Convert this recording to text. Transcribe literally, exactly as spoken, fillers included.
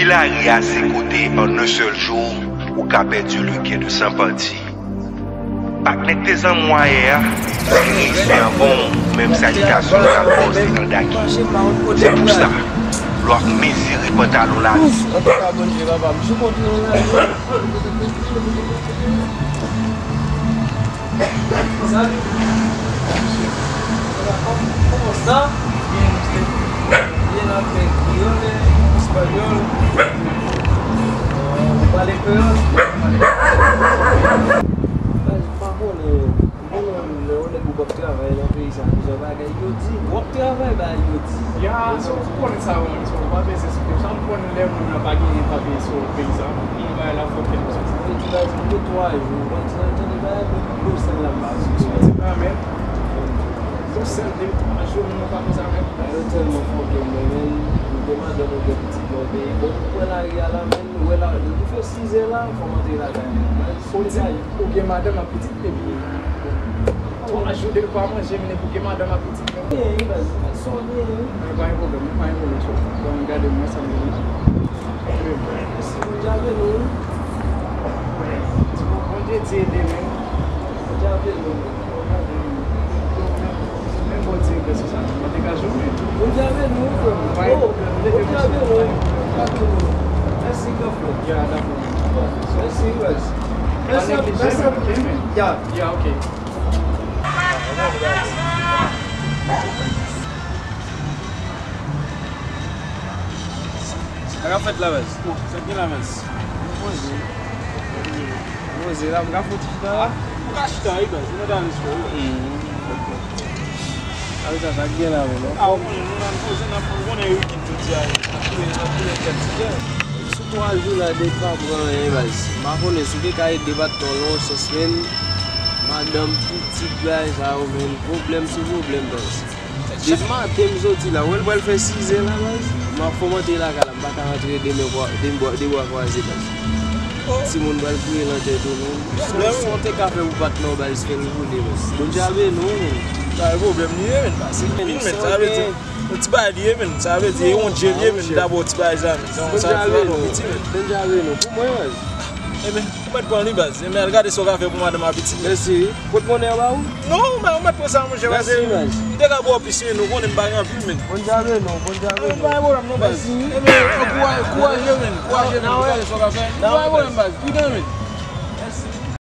Lari a se kote, en un seul jour, ou ka pèdi le kè de san pati. Patnè k te zanmi w ayè a, li reyisi anvan w, menm salitasyon l ap ba w se nan daki. Se pou sa, lè w ap mezire pantalon lavi. Antouka, Bondye, papa m, jou kontre yon lari. Salut. Hola, ¿cómo, cómo está? Bien, ¿y usted? Bien, habla kreyòl, espanyòl. Vous parlez créole? Baz, m pa konnen. Bon, lè yon nèg ou p ap travay nan peyi sa, jan bagay yo di, w ap travay, bagay yo di. Ya, so, ou konnen sa, man, so, ou pa bezwen eksplike. Sa m konn lè moun nan pa gen papye sou peyi sa, yon bagay la fòk fè nou soti. Sa vle di, baz, m gen twa jou, m ap di, tande bagay, men dlo sèl la m pa sou. Soti la, men, dlo sèl, de twa jou, moun nan pa konn sa, men. Bagay yo tèlman fòke mwen, men, m gen madanm, m gen pitit mwen, men, bon, m pran lari a la, men, ou wè la, depi fè sizè la, fò m antre lakay mwen. Ou di, ou gen madanm ak pitit, epi, twa jou, depi pa manje, men, epi ou gen madanm ak pitit. Byen, baz, sa w byen. Mwen pa gen pwoblèm, mwen pa gen pwoblèm, so, bon, gade mwen sa m gen la. Mèsi, Bondye ap beni w. Bondye di ede, men. Bondye ap beni w. Men bon direktè sou sa, mwen te ka jwenn, men. Bondye ap beni w, frè m. Pa gen pwoblèm, Bondye ap beni w. Bondye ap beni w. Mèsi, gran frè. Ya, dakò. Mèsi, baz. Mèsi anpil, mèsi anpil. Ya. Ya, ok. Sa k ap fèt la, baz? Sa k gen la, baz? M poze. M poze la, m ka fouti chita la? Ou ka chita, wi, baz. Ou nan respè, wi. Hmm, ok. Sa, sa, sa k gen la, men, non? Ah, ou konnen, nou la, n poze, n ap, ou konnen wikend jodi a, n ap touye, n ap touye kèk ti jèn. Sou twa jou la, de pa pran anyen, baz. M pa konnen si w te ka ede patnè w nan yon sans, men, madanm, pitit, bagay sa yo, men, pwoblèm sou pwoblèm, baz. Depi maten m soti la, w wè l pral fè sizè la, baz. M ap fòmante lakay la, m pa ka rantre de men kwa-, de bwa, de bwa kwaze, baz. Timoun pral kriye nan tèt ou, men. Sa, sa w te ka fè pou patnè w, baz, fè l boule, baz. Bondye ap beni w, men. Pa gen pwoblèm li ye, men. Pase vin, men. Sa vle di, yon ti bagay li ye, men. Sa vle di, e yon dye li ye, men. Dabò, ti bagay sa, men. Sa, sa, Bondye ap beni w. Piti, men. Bondye ap beni w. Pou mwen, baz. Ebyen, ou mèt pran li, baz. Ebyen, al gade sa w ka fè pou madanm ak pitit, men. Mèsi. Pot monnen an ba ou? Non, men ou mèt pran sa, monchè, pase m te ka ba w plis, men ou konnen m pa gen anpil, men. Bondye ap beni w, Bondye ap beni w. Pa gen pwoblèm, non, baz. Mèsi. Ebyen, kouraje, kouraje, men. Kouraje, men. Ou gade sa w ka fè. Pa gen pwoblèm, baz. Pridan, men.